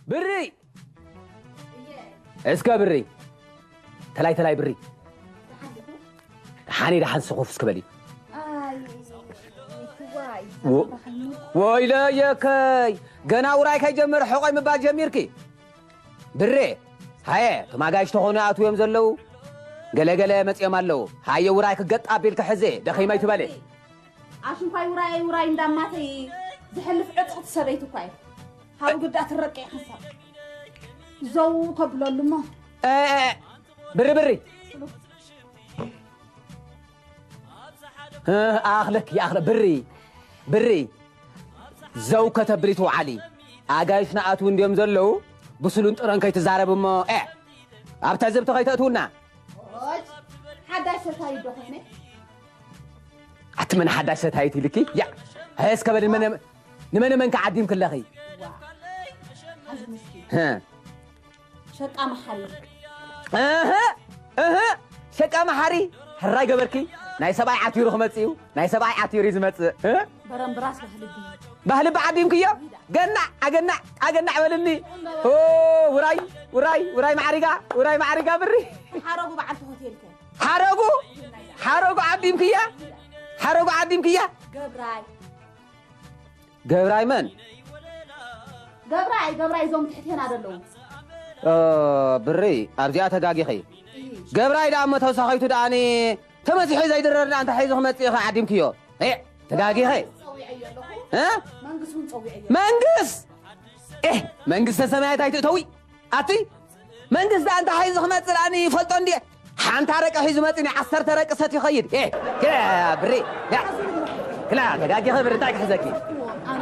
ብሪ! እስከ ብሪ! ተላይ ተላይ ብሪ! ደሓን ደሓን ስኹፍ እስከ በሊ። ወይለየከይ! ገና ውራይ ከይጀመረ ሕቆይ ምባል ጀሚርኪ? ብሬ! ሃየ፣ እቶም ኣጋይሽ ተኾኑ ይኣትዉ እዮም ዘለዉ። ገለ ገለ መጺኦም ኣለዉ። ሃየ ውራይ ክገጥ ኣቢልኪ ሕዜ፣ ደኺመ ኣይትበሊ። ኣሽንኳይ ውራይ ውራይ እንዳማተይ ዝሕልፍ ዕጥቕቲ ሰበይቲ እኳ እዩ። ሃቡ ግዳ ትረቂ ሓሳብ። ዘው ተብለሉ እሞ። እ፣ እ፣ ብሪ፣ ብሪ። እ፣ ኣኽለኪ፣ ኣኽለ-፣ ብሪ፣ ብሪ። ዘው ከተብሊ ትውዓሊ። ኣጋይሽ ንኣትዉ እንድዮም ዘለዉ፣ ብስሉን ጥረን ከይትዛረብ እሞ፣ እ፣ ኣብ ትዕዝብቲ ከይተእትዉና። ኦች፣ ሓዳሽ ሰታይት ዶ ኮይነ? ኣቲ መን ሓዳሽ ሰታይት ኢልኪ? ያ፣ እስከ በሊ ንመን፣ ንመን መንከ ዓዲምክለኺ? ዋ፣ ሓዚ ምስኪን። ህ። ሸቃ መሓሪ። እህ፣ እህ፣ ሸቃ መሓሪ። ሕራይ ገበርኪ። ናይ ሰብኣይ ዓቲሩ ክመጽእ እዩ። ናይ ሰብኣይ ዓቲሩ እዩ ዝመጽእ። እ? በረምብራስ ባህልቢ። ባህልቢ ዓዲምክዮ? ገናዕ፣ ኣገናዕ፣ ኣገናዕ በልኒ። ኦ፣ ውራይ፣ ውራይ፣ ውራይ ማዕሪጋ፣ ውራይ ማዕሪጋ ብሪ። ሓረጉ በዓልቲ ሆቴል ከ? ሓረጉ? ሓረጉ ዓዲምክያ? ሓረጉ ዓዲምክያ? ገብራይ። ገብራይ መን? ገብራይ፣ ገብራይ እዞም ትሕቴና ዘለዉ። ኦ፣ ብሪ፣ ኣብዚኣ ተጋጊኺ። እይ። ገብራይ ደኣ እሞ ተወሳኺቱ ደኣኒ ተመሲሑ ዘይድረር ደኣ እንታይ ሒዙ ክመጽእ ኢኺ ዓዲምክዮ? ኤ፣ ተጋጊኺ። ጸዊዐዮ ኣለኹ። እ? መንግስት እውን ጸዊዐዮ። መንግስት? ኤ፣ መንግስተ ሰማያት ኣይትእተዊ። ኣቲ መንግስት ደኣ እንታይ ሒዙ ክመጽእ ደኣኒ ይፈልጦ እንድየ። ሓንቲ ኣረቂ ሒዙ መጺኡ ናይ ዓሰርተ ኣረቂ ሰትዩ ይኸይድ። ኤ፣ ያ፣ ብሪ፣ ያ። ክላ፣ ተጋጊኸ ብሪ፣ እንታይ ክሕዘኪ? ኣነ፣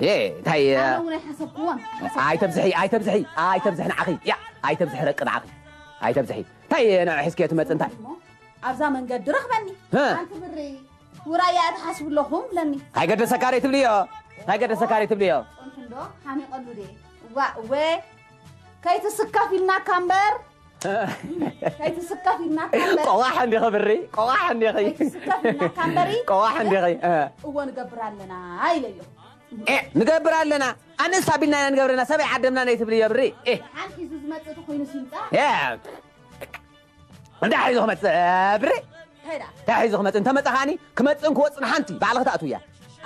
ኤ፣ እንታይ፣ ኣነ እውን ኣይሓሰብክዎን። ኣይተብዝሒ፣ ኣይተብዝሒ፣ ኣይተብዝሒ ንዓኺ። ያ፣ ኣይተብዝሒ ረቂ ንዓኺ። ኣይተብዝሒ። እንታይ ንዑ ሒዝኪዮ ትመጽእ እንታይ? እሞ ኣብዛ መንገዲ ረኽበኒ። ሀ። ኣንቲ ብሪ፣ ውራይ እያ ትሓስቡ ኣለኹም ብለኒ። እንታይ ገደሰካ ደይ ትብልዮ? እንታይ ገደሰካ ደይ ትብልዮ? ጸንቱ እንዶ ሓሚቐሉ ድየ? ዋ፣ እወ፣ ከይትስከፍ ኢልናካ እምበር። ከይትስከፍ ኢልናካ እምበር። ቆዋሕ እንዲኺ ብሪ፣ ቆዋሕ እንዲኺ። ከይትስከፍ ኢልናካ እምበሪ። ቆዋሕ እንዲኺ፣ እ። እወ፣ ንገብር ኣለና ኢለዮ። ኤ፣ ንገብር ኣለና። ኣነስ ኣቢልና ኢና ንገብረና፣ ሰብ ኣይዓደምናን ኣይትብልዮ ብሪ። ኤ። ሓንቲ ሒዙ ዝመጽእ ተኾይኑ ሲምጻ። ኤ። እንታይ ሒዙ ክመጽእ፣ ብሪ? እንታይ ደኣ? እንታይ ሒዙ ክመጽእ? እንተመጻኻኒ፣ ክመጽእን ክወጽን ሓንቲ ባዕልኺ ትኣትውያ።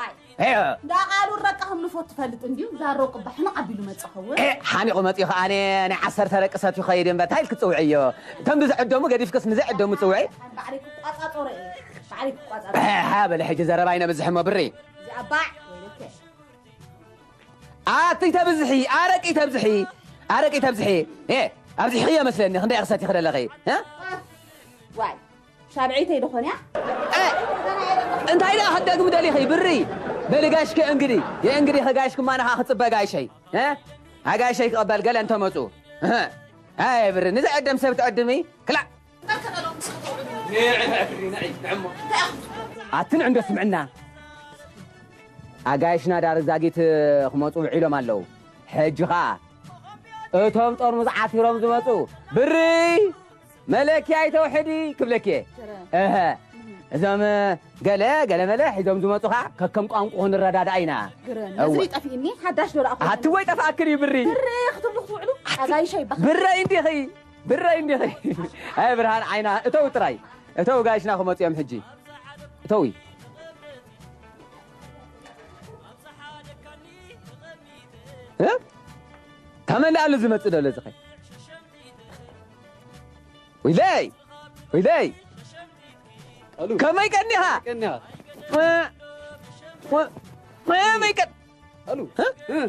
ኣይ። ኤ። እንዳ ቃሉ ረቂ ከም ንፎት ትፈልጥ እንድዩ፣ ዛሮ ቅባሕ ሕንቕ ኣቢሉ መጸ ኸውን። ኤ፣ ሓኒቑ መጺኡ ኸኣ፣ ኣነ ናይ ዓሰርተ ረቂ ሰትዩ ኸይድ እምበር፣ እንታይ ኢልኪ ትጽውዕዮ? እቶም ብዝዕደሙ ገዲፍክስ ንዘይዕደሙ ትጽውዒ? ባዕለይ ክቋጻጸሮ እየ፣ ባዕለይ ክቋጻጸሮ። ኤ፣ ሃ፣ በለ ሕጂ ዘረባ ኣይነብዝሕ እሞ ብሪ። እዚኣ ባዕ ወይለከ። ኣቲ ተብዝሒ፣ ኣረቂ ተብዝሒ፣ ኣረቂ ተብዝሒ። ኤ፣ ኣብዚሕዮ መስለኒ፣ ክንደይ ክሰቲ ክደለኺ? እ? ዋይ፣ ሻብዐይተይ ዶ ኾንያ? ኤ፣ እንታይ ደኣ ክደግም ደሊኺ? ብሪ፣ በሊ ጋሽከ እንግዲ፣ የእንግዲ ከጋሽክማ ንኻ ክጽበ ጋይሸይ። እ? ኣጋይሸይ ክቐበል ገለ እንተመጹ። እህ። ኣይ ብሪ፣ ንዘዕደም ሰብ ትዕድሚ? ክላእ። ኣትን ዕንዶ ስምዕና። ኣጋይሽና ዳርግ ዛጊት ክመጹ ውዒሎም ኣለዉ። ሕጂ ኸኣ እቶም ጠርሙዝ ዓቲሮም ዝመጹ ብሪ መለኪያ ኣይተውሕዲ ክብለኪ እየ። እህ። እዞም ገለ፣ ገለ መለ ሒዞም ዝመጹ ኸኣ ከከም ቋንቋ ክንረዳዳእ ኢና። ግረ፣ እወ። ነዝሪ ጠፊእኒ፣ ሓዳሽ ዶ ደኣ ኣቲ ወይ ጠፍኣክን እዩ ብሪ። ብሪ ክትብሉ ክትውዕሉ፣ ኣጋይሸ ይበሃል። ብረይ እንዲኺ፣ ብረይ እንዲኺ። ኣይ ብርሃን ዓይና፣ እተው ጥራይ። እተው ጋይሽና ክመጹ እዮም ሕጂ። እተዊ። እ? ተመን ደኣ ኣሎ ዝመጽእ ደሎ እዚ ኸይ? ወይለይ! ወይለይ! ኣሉ። ከመይ ቀኒኻ? ቀኒኻ? ወ-፣ ወ-፣ ከመይ ቀን-፣ ኣሉ። እ? እ?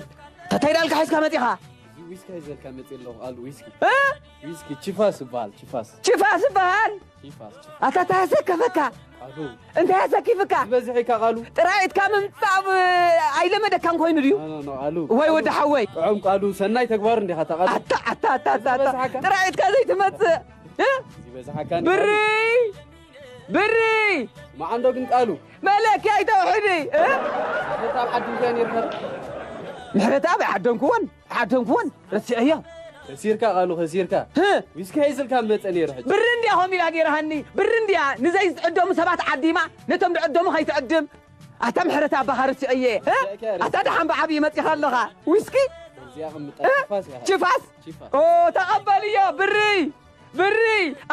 ተታይ ዳልካ ሒዝካ መጺኻ? እዚ ዊስኪ ሒዘልካ መጺእ ኣለኹ፣ ኣሉ፣ ዊስኪ። እ? ዊስኪ፣ ቺፋስ ይበሃል፣ ቺፋስ። ቺፋስ ይበሃል? ቺፋስ፣ ቺፋስ። ኣታ እንታይ ኣሰከፈካ? ኣሉ። እንታይ ኣሰኪፍካ? ዝበዝሕ ኢካ ቃሉ። ጥራይ ኢትካ ምምጻእ ብ-፣ ኣይለመደካን ኮይኑ ድዩ? ኖ፣ ኖ፣ ኖ፣ ኣሉ። ወይ ኣሉ። ወዲ ሓወይ። ጥዑም ቃሉ፣ ሰናይ ተግባር እንዲኻ እታ ቃሉ። ኣታ፣ ኣታ፣ ኣታ፣ ኣታ፣ ኣታ። ዝበዝሓካ። ጥራይ ኢትካ ዘይትመጽእ። እ? ዝበዝሓካ እንዲ ብሪ! ቃሉ። ብሪ! መዓንዶ ግን ቃሉ። መለኪያ ኣይተውሕዲ። እ? ምሕረት ኣብ ዓዲ እንታይ ነይርካ? ምሕረት ኣብ ኣይዓደንኩዎን። ዓደንኩዎን፣ ረሲዐዮ። ከሲርካ ቃሉ፣ ከሲርካ። ህ? ዊስኪ ሒዝልካ መጸ ነይሩ ሕጂ። ብሪ እንድያ ኸም ኢላ ገይራሃኒ። ብሪ እንድያ ንዘይ ዝዕደሙ ሰባት ዓዲማ፣ ነቶም ዝዕደሙ ከይትዕድም። ኣታ ምሕረት ኣባኻ ረሲዐየ። ህ? ረሲዐካ፣ ኣታ ረሲዐካ። ደሓን ብዓብዪ መጺኻ ኣለኻ። ዊስኪ? ችፋስ ኦ ተቐበልዮ ብሪ ብሪ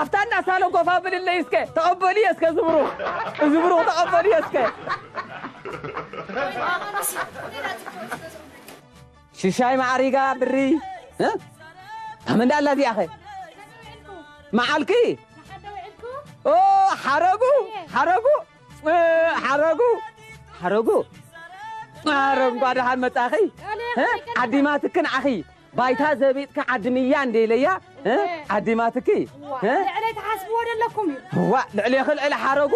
ኣብታ እንዳ ሳሎን ኮፍ ኣብልለይ እስከ ተቐበልዮ እስከ ዝብሩ ዝብሩ ተቐበልዮ እስከ ሽሻይ ማዕሪጋ ብሪ እ? ኣመንዳ ኣላ እዚኣኸ መዓልኪ ኦ ሓረጉ ሓረጉ እ፣ ሓረጉ ሓረጉ ሓረጉ እንኳ ደሓን መጻኺ እ? ዓዲማትክን ዓኺ ባይታ ዘቢጥካ ዓዲ ምያ እንደ ኢለያ እ? ዓዲማትኪ እ? ልዕለይ ትሓስብዎ ደለኩም እዩ ዋ ልዕሌኺ ልዕሊ ሓረጉ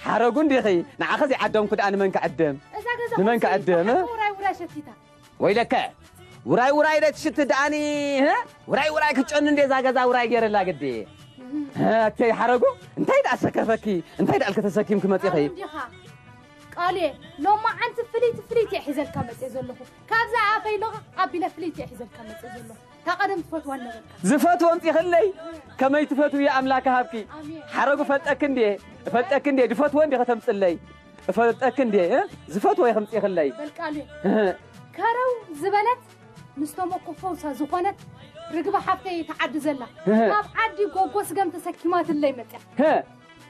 ሓረጉ እንዲኺ ንዓኸ ዘይዓደምኩ ደኣ ንመን ክዕድም እዛ ገዛ ንመን ክዕድም እ? ውራይ ውራይ ሸቲታ ወይለከ ውራይ ውራይ ደ ትሽቲ ደኣኒ እ? ውራይ ውራይ ክትጨኑ እንደ እዛ ገዛ ውራይ ገይረላ ግዲ እተይ ሓረጉ እንታይ ደኣ ሰከፈኪ እንታይ ደኣ ልከተሰኪምኪ መፂኺ እንዲኻ ቃልየ ሎማዓንቲ ፍልይቲ ፍልይቲ እየ ሒዘልካ መፅየ ዘለኹ ካብዛ ኣፈይ ሎቓቕ ኣቢለ ፍልይቲ እየ ሒዘልካ መፅየ ዘለኹ እታ ቀደም ትፈትዋ ነበርካ ዝፈትዎ ኣምፂኽለይ ከመይ ትፈትውዮ ኣምላክ ሃብኪ ሓረጉ ፈልጠኪ እንድየ እፈልጠኪ እንድየ ድፈትዎ እንዲ ከተምፅለይ እፈልጠኪ እንድየ እ? ዝፈትዎ የኽምፂኽለይ በል ቃልየ እህ፣ ከረው ዝበለት ምስ ተመኮ ፈውሳ ዝኾነት ርግበ ሓፍተይ እያ ትዓዲ ዘላ እህ፣ ካብ ዓዲ ጎጎ ስገም ተሰኪማትለይ መፅያ ህ፣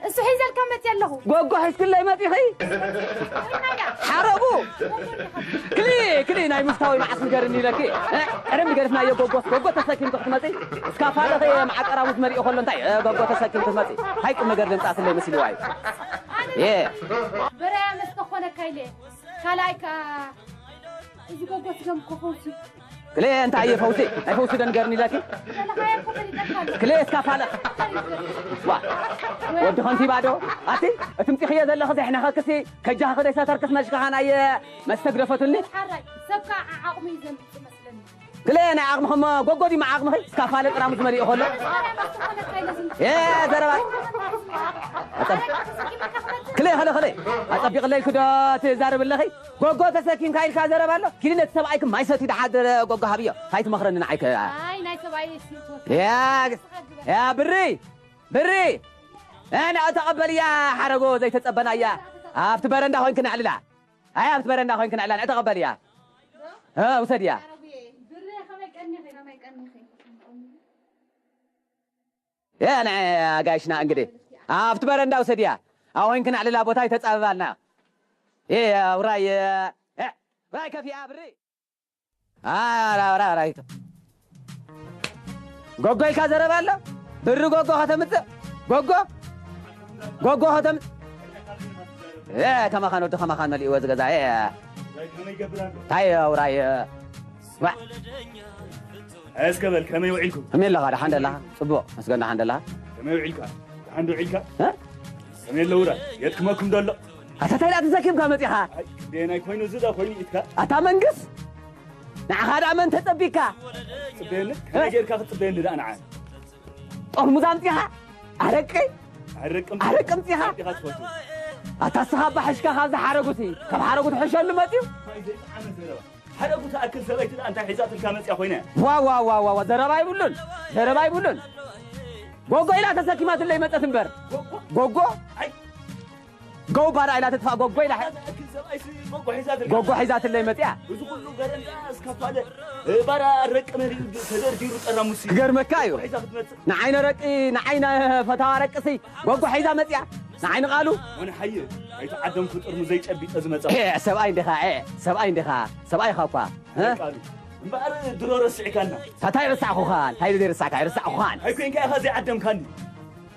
እሱ ሒዘልካ መፅየ ኣለኹ ጎጎ ሒዝክለይ መፂኺ ሓረጉ ክሊ ክሊ ናይ ምፍታዊ መዓስ ንገርኒ ኢለኪ እ፣ ቀደም ገደፍናዮ ጎጎስ ጎጎ ተሰኪምኪ ክትመፂ እስካ ፋለኺ መዓቀራሙት መሪኡ ከሎ እንታይ እ፣ ጎጎ ተሰኪም ክትመፂ ሃይ ቁም ነገር ዘምፃእክለይ መሲልዋ እዩ እ፣ በረያ መስተ ኮነካ ኢለ ካልኣይ ከ እዚ ጎጎ ስገም ኮፈውሲ ክሌ እንታይ እየ ፈውሲ ናይ ፈውሲ ደንገርኒ ኢለኪ ክሌ እስካ ፋለኽ ዋ ወዲ ከንቲባ ዶ ኣቲ እቲ ምፂኽዮ ዘለኺ ዘሕነኸክሲ ከጃኺ ክደይ ሰተርክስ መሽካኻ ናይ መስተ ግደፈትኒ ሓራይ ሰብካ ዓቕሚ እዩ ዘምፅእ መስለኒ ክሌ ናይ ዓቕምኽሞ ጎጎ ዲማ ዓቕምኺ እስካ ፋለ ጥራሙ ዝመሊኡ ከሎ እ ዘረባ ክሌ ክሌ ክሌ ኣፀቢቕለይ ክዶ ትዛረብ ኣለኺ ጎጎ ተሰኪምካ ኢልካ ዘረባ ኣሎ ኪዲ ነቲ ሰብኣይክ ማይ ሰትዩ ደሓር ጎጎ ሃብዮ እንታይ ትመኽረኒ ንዓይከ ኣይ ናይ ሰብኣይ እሱ ትወስድ ያ ያ ብሪ ብሪ ንዕ ተቐበልያ ሓረጎ ዘይተጸበናያ ኣብቲ በረንዳ ኮይንክ ነዕልላ ኣይ ኣብቲ በረንዳ ኮይንክ ነዕልላ ንዕ ተቐበልያ እ ውሰድያ ብሪ ከመይ ቀኒኺ ከመይ ቀኒኺ ያ ንዐ ኣጋይሽና እንግዲህ ኣብቲ በረንዳ ውሰድያ ኣብኡ ኮይንክን ኣዕልላ ቦታ ይተጻበባልና እ ውራይ እ ውራይ ከፊኣ ብሪ ኣራራራይቶ ጎጎ ኢልካ ዘረባ ኣሎ ብሪ ጎጎ ከተምጽእ ጎጎ ጎጎ ከተምጽእ እ ከማኻን ወዲ ከማኻን መሊእዎ ዝገዛ እ እንታይ ውራይ ዋ እስከ በል ከመይ ውዒልኩም? ከመይ ኣለኻ? ደሓን ደለኻ? ጽቡቕ መስገን ደሓን ደለኻ? ከመይ ውዒልካ? ደሓን ዶ ውዒልካ? እ? ከመይ ኣለውራ? የት ክመኩም ደሎ? ኣታ እንታይ ደኣ ተሰኪምካ መጺኻ? ኣይ ክንደየናይ ኮይኑ እዚ ዳ ኮይኑ ኢትካ? ኣታ መንግስ ንዓኻ ደኣ መን ተጸቢካ? ጽበየኒ? ከመይ ጌርካ ክትጽበየኒ ደኣ ንዓ? ጠርሙዝ ኣምጺኻ? ኣረቂ? ኣረቂ ኣምጺኻ? ኣታ ስኻ ኣባ ሕሽካ ካብዚ ሓረጉሲ ካብ ሓረጉ ትሕሸሉ መጽዩ? ሓረጉ ትኣክል ሰበይቲ ደኣ እንታይ ሒዛትልካ መጽያ ኮይነ? ዋ ዋ ዋ ዋ ዘረባ ይብሉን ዘረባ ይብሉን። ጎጎ ኢላ ተሰኪማትለይ መጸት እምበር ጎጎ ጎባራ ኢላ ትጥፋእ ጎጎ ኢላ ጎጎ ሒዛትለይ መጽያ። እዚ ኩሉ ገረንዳ እስካፋለ ባራ ረቂ መሪ ተደርዲሩ ጠራሙሲ ክገርመካ እዩ። ንዓይነ ረቂ ንዓይነ ፈታዋ ረቅሲ ጎጎ ሒዛ መጽያ። ንዓይኒ ቃሉ ወንሓየ ኣይተዓደምኩ ጥርሙዘይ ጨቢጠ ዝመጻ ሄ፣ ሰብኣይ እንዲኻ ሄ፣ ሰብኣይ እንዲኻ ሰብኣይ ኢኻ እኳ እ? ቃሉ እምበኣር ድሮ ረሲዕካና ታታይ ረሳዕኹኻ እንታይ ዘይረሳዕካ ኣይረሳዕኹኻን ኣይኮይንካ ኢኻ ዘይዓደምካኒ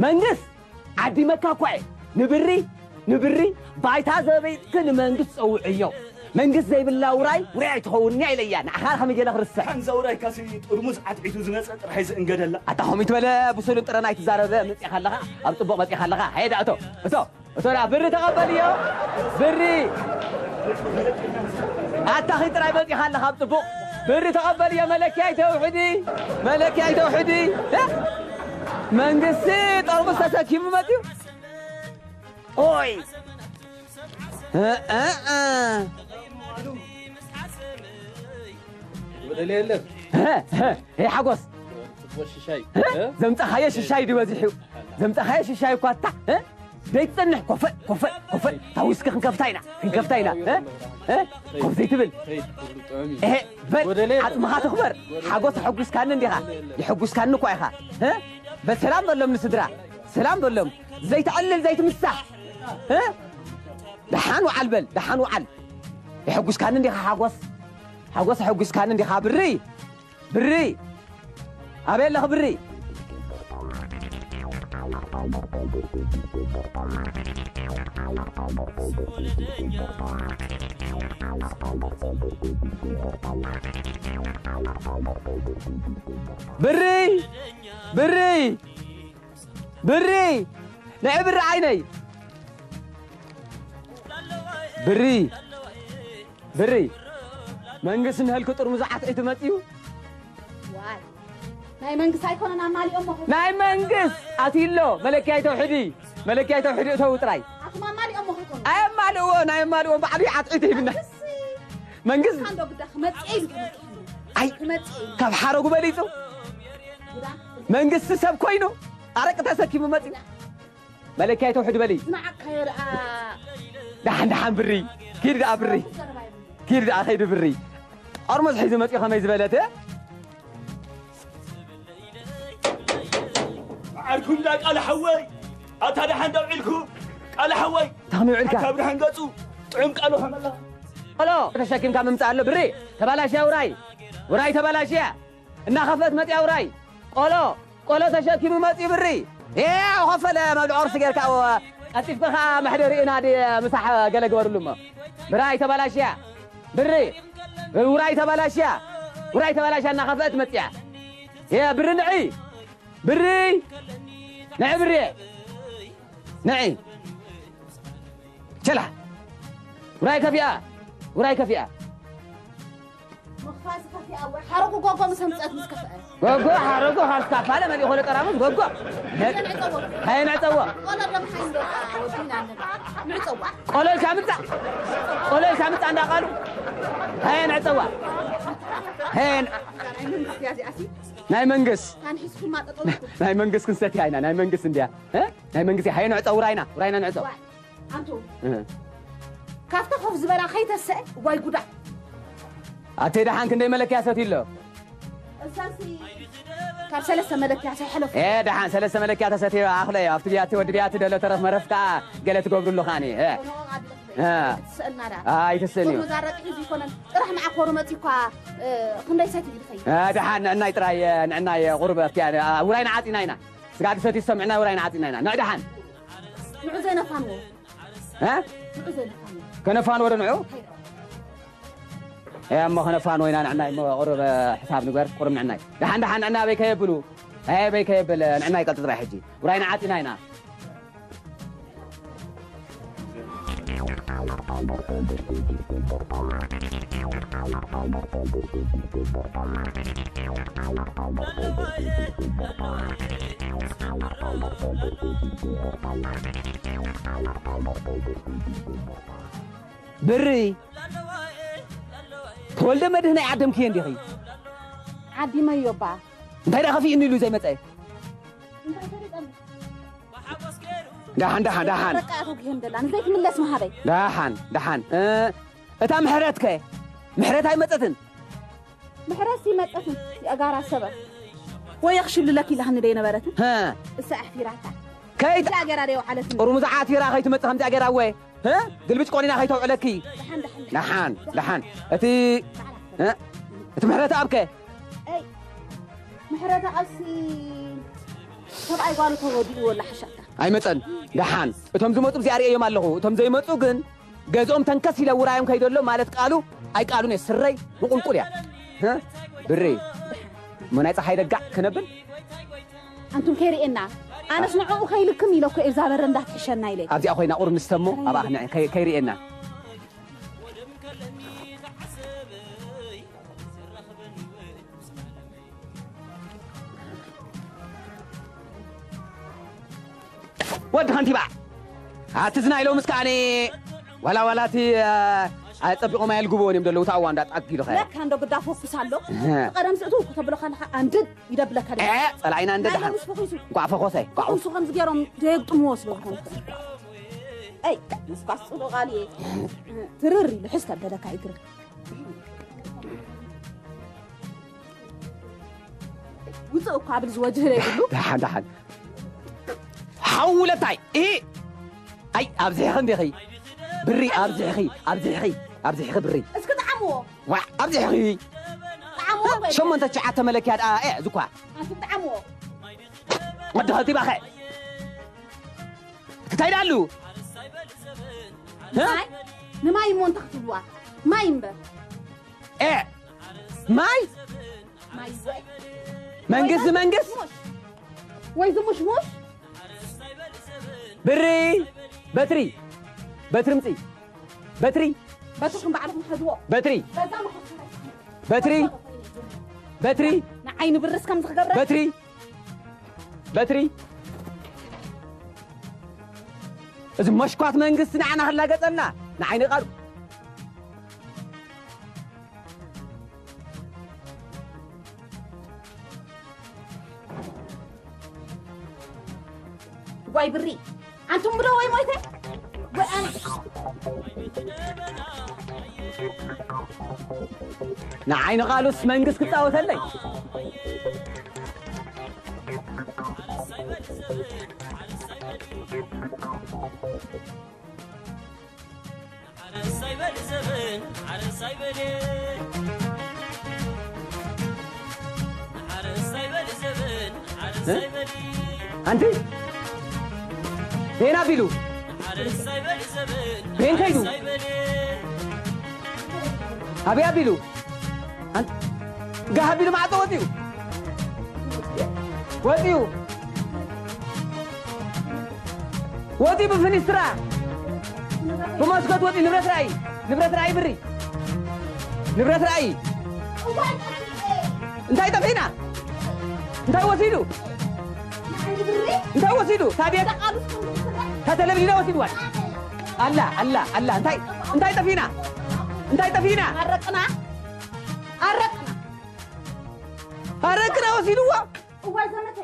መንግስት ዓዲመካ እኳ እየ ንብሪ ንብሪ ባይታ ዘበይጥኪ ንመንግስት ጸውዕዮ መንግስት ዘይብላ ውራይ ውራይ ኣይትኸውን እያ ኢለያ ንዓኻ ከመይ ገለ ክርስዕ ሓንዛ ውራይ ካሲ ጥርሙዝ ዓትዒቱ ዝመጸ ጥራሕ እዩ ዝእንገደላ ኣታ ኸሚት በለ ብሱልን ጥረን ኣይትዛረበ መጺኻ ኣለኻ ኣብ ጽቡቕ መጺኻ ኣለኻ ሄዳ እቶ እቶ እቶ ደኣ ብሪ ተቐበልዮ ብሪ ኣታ ኺድ ጥራይ መጺኻ ኣለኻ ኣብ ጽቡቕ ብሪ ተቐበልዮ መለኪያ ኣይተውሕዲ መለኪያ ኣይተውሕዲ መንግስቲ ጠርሙዝ ተሰኪሙ መጺኡ ኦይ ወደለ የለን ሄ ሓጎስ ዘምፃኻዮ ሽሻይ ድዩ በዚሑ ዘምፃኻዮ ሽሻይ እኳ እታ ዘይትጸንሕ ኮፈ ኮፈ ኮፈ ታዊስኪ ክንከፍታ ኢና ክንከፍታ ኢና እ እ ኮፍ ዘይትብል እሄ በል ዓጽምኻ ትኽበር ሓጎስ ኣሐጉስካኒ እንዲኻ የሐጉስካኒ እኳ ኢኻ እ በል ሰላም በሎም ንስድራ ሰላም በሎም ዘይትዕልል ዘይትምሳሕ እ ደሓን ውዓል በል ደሓን ውዓል የሐጉስካኒ እንዲኻ ሓጎስ ሓጎስ ኣሐጉስካኒ እንዲኻ ብሪ ብሪ ኣበይ ኣለኺ ብሪ ብሪ ብሪ ብሪ ንዒ ብሪ ዓይነይ ብሪ ብሪ መንግስት ንህልክ ጥርሙዝ ዓትዒ ትመጽዩ ዋይ ናይ መንግስት ኣይኮነን ኣማሊኦም ሞ ናይ መንግስት ኣትሎ መለኪያይ ተውሕዲ መለኪያይ ተውሕዲ እተው ጥራይ ኣቶም ኣማሊኦም ሞ ይኮኑ ኣየማልእዎ ናይ ኣማልእዎ ባዕሉ ዓትዒ ትሂብና መንግስት መንግስት ካንዶ ግዳ ክመጽእ ኢሉ ኣይ ክመጽእ ኢሉ ካብ ሓረጉ በሊጹ ጉዳ መንግስት ሰብ ኮይኑ ኣረቂ ተሰኪሙ መጽዩ መለኪያ ይተውሕድ በሊ ዝነዓቅካዮ ደኣ ደሓን ደሓን ብሪ ኪድ ደኣ ብሪ ዘረባ ይብሉ ኪድ ደኣ ኸይዱ ብሪ ጠርሙዝ ሒዙ መፂኡ ከመይ ዝበለት ዓርኩም ዳ ቃል ሓወይ ኣታ ደሓን ዳውዒልኩ ቃል ሓወይ ታኽሚ ውዒልካ ካብ ደሓን ገፁ ጥዑም ቃሉ ከመላ ሎ ተሸኪምካ ምምፃእ ኣሎ ብሪ ተባላሽያ ውራይ ውራይ ተባላሽያ እናኸፍአት መፅያ ውራይ ቆሎ ቆሎ ተሸኪሙ መፅዩ ብሪ እ ከፈለ መብልዕ ቁርሲ ጌርካ ቀልጢፍካ ከዓ መሕደሪኡ ናዲ ምሳሕ ገለ ግበርሉ እሞ ብራይ ተባላሽያ ብሪ ውራይ ተባላሽያ ውራይ ተባላሽያ እናኸፍአት መፅያ እ ብሪ ንዒ ብሪ ንዒ ብሪ ንዒ ቸላ ውራይ ከፊኣ ውራይ ከፊኣ ምኽፋ ዝኸፍኣ ወይ ሓረጉ ጎጎ ምስ ኣምፀአት ምስ ከፍአ ጎጎ ሓረጉ ካብ ስካፋለ መሊኡ ኮሎ ጠራሙዝ ጎጎ እዘን ዕፀዎ ሃየ ንዕፀዎ ቆሎ ደም ሓይን በቃ ወዲና ኣለና ንዕፀዋ ቆሎ ኢልካ ምፃእ ቆሎ ኢልካ ምፃእ እንዳቓሉ ሃየ ንዕፀዋ ሃየ ናይ መንግስት እያ እዚኣሲ ናይ መንግስት ታን ሒዝኩማ ጠጠው ኢልኩም ናይ መንግስት ክንሰትያ ኢና ናይ መንግስት እንድያ እ? ናይ መንግስቲ ሃየ ንዕፀ ውራይና ውራይና ንዕፀ ዋይ፣ ኣንቱ እህ። ካብታ ኮፍ ዝበላ ከይተስአ ዋይ ጉዳ ኣተይ ደሓን ክንደይ መለክያ ሰትዩ ኣሎ እሳሲ ካብ ሰለስተ መለክያ ሰይሐለፉ ኤ ደሓን ሰለስተ መለክያ ተሰትዮ ኣኽለ ኣብቲ ብያቲ ወዲ ብያቲ ደሎ ተረፍ መረፍ ከዓ ገለ ትገብሩ ኣለኻኒ እ። እ። ትስእልና ዳ ኣይትስእን እዩ ዞም መዛረቂ ሒዙ ይኮነን ጥራሕ መዓኮሩ መፂ እኳ እ፣ ክንደይ ሰትዩ ይኸይድ እ፣ ደሓን ንዕናይ ጥራይ እ፣ ንዕናይ ቁርብ ኣብቲያ እ፣ ውራይና ዓፂና ኢና ስጋዲ ሰትዩ ዝሰምዕና ውራይና ዓፂና ኢና ንዕ ደሓን ንዑ ዘይነፋንዎ እ? ንዑ ዘይነፋንዎ ከነፋንዎ ዶ ንዑ እ፣ እሞ ከነፋንዎ ኢና ንዕናይ እሞ ቁርብ እ፣ ሕሳብ ንግበር ቁርብ ንዕናይ ደሓን ደሓን ንዕና ኣበይ ከየብሉ ኣበይ ከየብል እ፣ ንዕናይ ቀልጢ ጥራይ ሕጂ ውራይና ዓፂና ኢና ብሪ ተወልደ መድህን ኣይዓደምክዮ እንዲኺ ዓዲመዮ እባ እንታይ ደኣ ከፊእኒ ኢሉ ዘይመፀ እንታይ ፈሊጠኒ ደሓን ደሓን ደሓን በቃ ተጉሄም ደላ ንዘይትምለስ መሃበይ ደሓን ደሓን እ፣ እታ ምሕረት ከ ምሕረት ኣይመፀትን ምሕረት ይመፀትን የእጋራ ሰበ ወይ ክሽብልለክ ኢላህኒ ደይ ነበረትን ሀ እሳ ኣሕፊራታ ከይት እዛ ገራ ደይ ወዓለትን ጥርሙዝ ዓቲራ ከይትመፅእ ከምዚኣ ገራ ወ እ? ግልብጭ ቆኒና ከይተውዕለኪ ደሓን ደሓን ደሓን ደሓን እቲ እ? እቲ ምሕረት ኣብከ ኣይ ምሕረት ኣብሲ ሰብኣይ ጓሉ ተወዲኡ ወላ ሓሻታ ኣይመፀን ደሓን እቶም ዝመፁ ብዚኣ ርእዮም ኣለኹ እቶም ዘይመፁ ግን ገዝኦም ተንከስ ኢለ ውራዮም ከይደሎ ማለት ቃሉ ኣይቃሉን እየ ስረይ ብቁልቁል እያ እ? ብሪ እሞ ናይ ፀሓይ ደጋዕ ክነብል ኣንቱም ከይርእየና ኣነስ ንዕኡ ከይልክም ኢለ እኮ እዛ በረ እንዳትሕሸና ኢለ ኣብዚኣ ኮይና ቁርብ ንስተሞ ኣብኣ ክንዕ- ከይ- ከይርእየና ወዲ ከንቲባ ኣቲ ዝናይ ሎምስ ከዓኒ ዋላ ዋላ እቲ ጸቢቖም ኣየልግብዎን እዮም ዘለዉ ታዋ እንዳ ጣጊሉ ኸ ለካ እንዶ ግዳ ፎኩስ ኣሎ ቀደም ስእቱ ከተብሎ ከለኻ ኣንድድ ይደብለካ ጸላኢና እንደ ደሓን እንቋዕ ፈኾሰ እንቋዕ እሱ ከምዚ ገይሮም ዘየግጥምዎ ስለ ዝኾኑ ኣይ፣ ንስኳስ ጽቡቕ ኣልየ። ትርር ኢሉ ሕስ ከበለካ ይግርም። ውፅእ እኳ ብል ዝወጅህ ዘይብሉ። ደሓን፣ ደሓን። ሓውለታይ፣ እ፣ ኣይ፣ ኣብዚሕኺ እንዲኺ። ብሪ፣ ኣብዚሕኺ፣ ኣብዚሕኺ፣ ኣብዚሕኺ ብሪ። እስኪ ጥዓምዎ። ዋዕ፣ ኣብዚሕኺ። ጥዓምዎ ወይ? ሸሞንተ ትሽዓተ መለኪያ ደኣ፣ እ፣ ዝኳ። ኣንቱም ጥዓምዎ። ወዲ ኸቲባኸ። እንታይ ዳሉ? እ? ማይ? ንማይ እሞ እንታይ ክትብልዋ? ማይ እምበር። እ፣ ማይ? ማይ ወይ? መንግስቲ፣ ወይ መንግስቲ? ዝሙሽ? ወይ ዝሙሽሙሽ? ብሪ፣ በትሪ፣ በትሪ ምፂ፣ በትሪ፣ በትርኩም ባዕልኩም ሕዝዎ። በትሪ፣ በዛ ምኽንያት በትሪ፣ በትሪ፣ ንዓይ ንብርስ ከምዚ ክገብረ? በትሪ፣ በትሪ። እዚ መሽኳት መንግስቲ ንዓና ክላገጸልና፣ ንዓይ ንቃሉ። ጓይ ብሪ፣ ኣንቱም ብዶ ወይ ሞይተ? ወይ ኣን-፣ ንዓይ ንቃሉስ መንግስት ክጻወተለይ። ሓረስ ኣይበል ዘበን፣ ሓረስ ኣይበል። ሓረስ ኣይበል ዘበን፣ ሓረስ እ? ኣይበል። ኣንቲ? ቤን ኣቢሉ? ሓረስ ኣይበል ዘበን፣ ቤን ከይዱ? ሓረስ ኣይበል። ኣበይ ኣቢሉ? ኣን-፣ ጋህ ኣቢሉ ማዕጾ ወጺኡ። ወጺኡ። ወጺኡ ብፍኒስትራ። ብመስኮት ወጺኡ ንብረት ራእይ። ንብረት ራእይ ብሪ። ንብረት ራእይ። እንታይ ጠፊእና? እንታይ ወሲዱ? እንታይ ወሲዱ? ታቤት? ታተለቪዥና ወሲድዋ። ኣላ፣ ኣላ፣ ኣላ። እንታይ፣ እንታይ ጠፊእና? እንታይ ጠፊእና? ኣረቅና፣ ኣረቅና። ኣረቅና ወሲድዎ። እዋይ ዘመተ።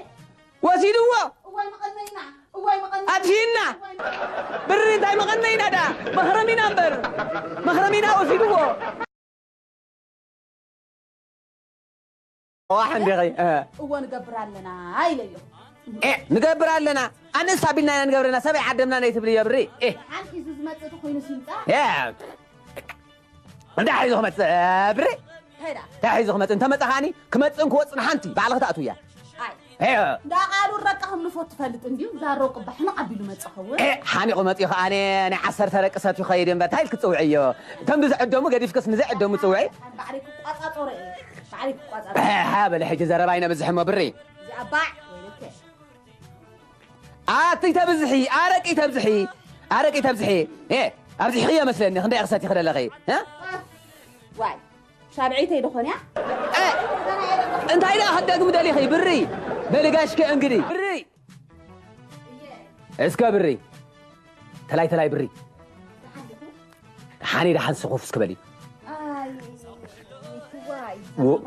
ወሲድዎ። እዋይ መቐነይና፣ እዋይ መቐነይና። ኣጥፊእና። እዋይ መቐነይና። ብሪ እንታይ መቐነይና ደኣ? መኽረሚና እምበር። መኽረሚና ወሲድዎ። ዋሕ እንዲኺ፣ እ። እዎ ንገብር ኣለና ኢለዮ። ኤ፣ ንገብር ኣለና። ኣነስ ኣቢልና ኢና ንገብረና፣ ሰበይ ዓደምና ነይትብልዮ ብሪ። ኤ። ሓንቲ እዚ ዝመጽእ ተኾይኑ ሲምጻ። ኤ። እንታይ ሒዙ ክመጽእ፣ ብሪ? እንታይ ደኣ? እንታይ ሒዙ ክመጽእ? እንተመጸ ከኣኒ፣ ክመጽእን ክወጽእን ሓንቲ፣ ባዕልኺ ትኣትውያ። ኣይ። ኤ። እንዳ ቃሉ ረቃ ከም ንፎት ትፈልጥ እንድዩ፣ ዛሮ ቅባሕ ንዓቢሉ መጸ ኸውን። ኤ፣ ሓኒቑ መጺኡ ከኣ፣ ኣነ ናይ ዓሰርተ ደቂ ሰትዩ ኸይድ እምበር፣ እንታይ ኢልኪ ትጽውዕዮ? እቶም ንዝዕደሙ ገዲፍክስ ንዘይዕደሙ ትጽውዒ? ባዕለይ ክቋጻጸሮ እየ። ባዕለይ ክቋጻጸሮ። ኤ፣ ሃ፣ በለ ሕጂ ዘረባ ኣይነብዝሕ እሞ ብሪ። እዚኣ ባዕ፣ ወይለከ። ኣቲ ተብዝሒ፣ ኣረቂ ተብዝሒ፣ ኣረቂ ተብዝሒ። ኤ፣ ኣብዚሕኽዮ መስለኒ፣ ክንደይ ክሰቲ ክደለኺ? እ? ዋይ። ሻብዐይተይ ዶ ኾን እያ? እ፣ እንታይ ደኣ ክትደግሚ ደሊኺ? ብሪ፣ በሊ ጋሽከ እንግዲ። ብሪ። እስከ ብሪ። ተላይ፣ ተላይ ብሪ። ደሓን ደሓን ስኹፍ እስከ በሊ። ኣይ፣ ዋይ፣ ወ-፣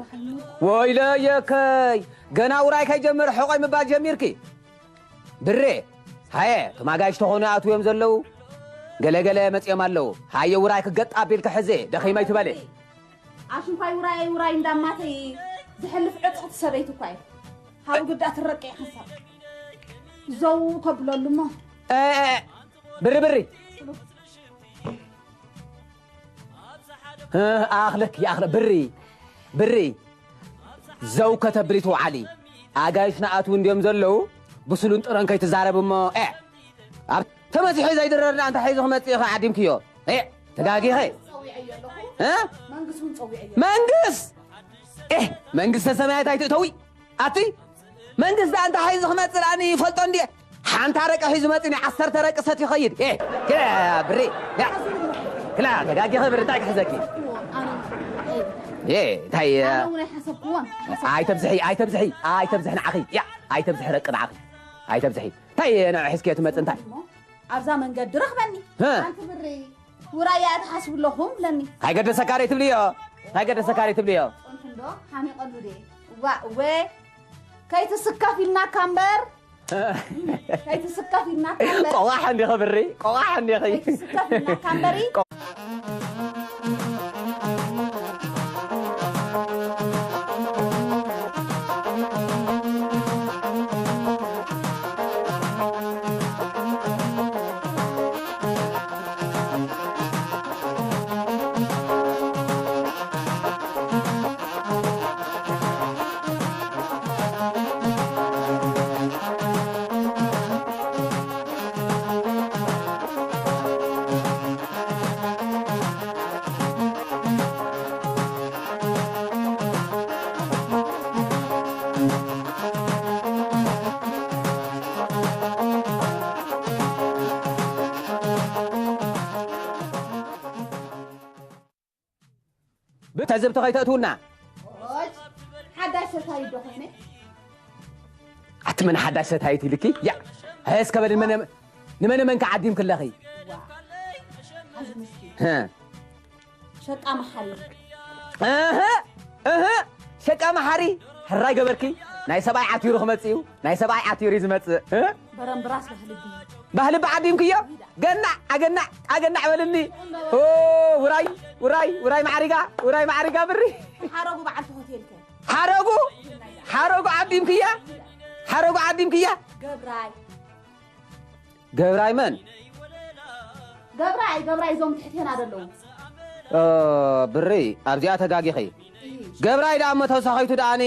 ወይለየከይ። ገና ውራይ ከይጀምር ሕቆይ ምባል ጀሚርኪ። ብሬ፣ ሃየ፣ እቶም ኣጋይሽ ተኾኑ ይኣትዉ እዮም ዘለዉ። ገለ ገለ መጺኦም ኣለዉ። ሃየ ውራይ ክገጥ ኣቢልኪ ሕዜ፣ ደኺመ ኣይትበሊ። ኣሽንኳይ ውራየይ ውራይ እንዳማተይ ዝሕልፍ ዕጥቕቲ ሰበይቲ እኳ እዩ። ሃው ግዳ ትረቀ ሓሳብ። ዘው ከብለሉ እሞ። እ፣ እ፣ እ፣ ብሪ፣ ብሪ። እ፣ ኣኽለኪ፣ ኣኽለ-፣ ብሪ፣ ብሪ። ዘው ከተብሊ ትውዓሊ። ኣጋይሽ ንኣትዉ እንድዮም ዘለዉ፣ ብስሉን ጥረን ከይትዛረብ እሞ፣ ኤ፣ ኣብ ተመሲሑ ዘይድረር ደኣ እንታይ ሒዙ ክመጽእ ኢኺ ዓዲምክዮ? ኤ፣ ተጋጊኸ። እ? መንግስቲ እውን ጸዊዐዮ። መንግስት? ኤ፣ መንግስተ ሰማያት ኣይትእተዊ። ኣቲ መንግስቲ ደኣ እንታይ ሒዙ ክመጽእ ደኣ ይፈልጦ እንድየ። ሓንቲ ኣረቂ ሒዙ መጺኡ ናይ ዓሰርተ ኣረቂ ሰትዩ ይኸይድ። ኤ፣ ክላ ብሪ፣ ያ። ክላ ተጋጊኸ ብሪ እንታይ ክሕዘኪ? ኣነ፣ ኤ፣ እንታይ፣ ኣነ እውን ኣይሓሰብክዎን። ኣይተብዝሒ፣ ኣይተብዝሒ፣ ኣይተብዝሒ ንዓኺ። ያ፣ ኣይተብዝሒ ረቂ ንዓኺ። ኣይተብዝሒ። እንታይ ንዑ ሒዝክዮ ትመጽእ እንታይ? እሞ ኣብዛ መንገዲ ረኽበኒ። ሀ። ሓንቲ ብሪ ውራይ እያ ትሓስቡ ኣለኹም ለኒ። እንታይ ገደሰካ ደይ ትብልዮ? እንታይ ገደሰካ ደይ ትብልዮ? ጽንሑ እንዶ ሓሚቐሉ ድየ? ዋ፣ እወ። ከይትስከፍ ኢልናካ እምበር፣ ከይትስከፍ ኢልናካ እምበር። ቆዋሕ እንዲኺ ብሪ፣ ቆዋሕ እንዲኺ። ከይትስከፍ ኢልናካ እምበሪ። ብተዘብቲ ከይተእትውና። ኦች፣ ሓዳሽ ሰታይት ዶ ኮይነ? ኣቲ መን ሓዳሽ ሰታይት ኢልኪ? ያ፣ እስከ በል ንመነ-፣ ንመነ መንከ ዓዲምክለኺ? ዋ፣ ኣዚ ምስኪን። ሀ። ሸቃ መሓሪ። እህ፣ እህ፣ ሸቃ መሓሪ። ሕራይ ገበርኪ። ናይ ሰብኣይ ዓቲሩ ክመጽእ እዩ። ናይ ሰብኣይ ዓቲሩ እዩ ዝመጽእ። እ? በረምብራስ ባህሊ ድዩ? ባህሊ ብዓዲምክዮ? ገናዕ፣ ኣገናዕ፣ ኣገናዕ በልኒ። ኦ፣ ውራይ፣ ውራይ፣ ውራይ ማዕሪጋ፣ ውራይ ማዕሪጋ ብሪ። ሓረጉ በዓልቲ ሆቴል ከ? ሓረጉ፣ ሓረጉ ዓዲምክያ? ሓረጉ ዓዲምክያ? ገብራይ። ገብራይ መን? ገብራይ፣ ገብራይ እዞም ትሕቴና ዘለዉ። ኦ፣ ብሪ፣ ኣብዚኣ ተጋጊኺ። እይ። ገብራይ ደኣ እሞ ተወሳኺቱ ደኣኒ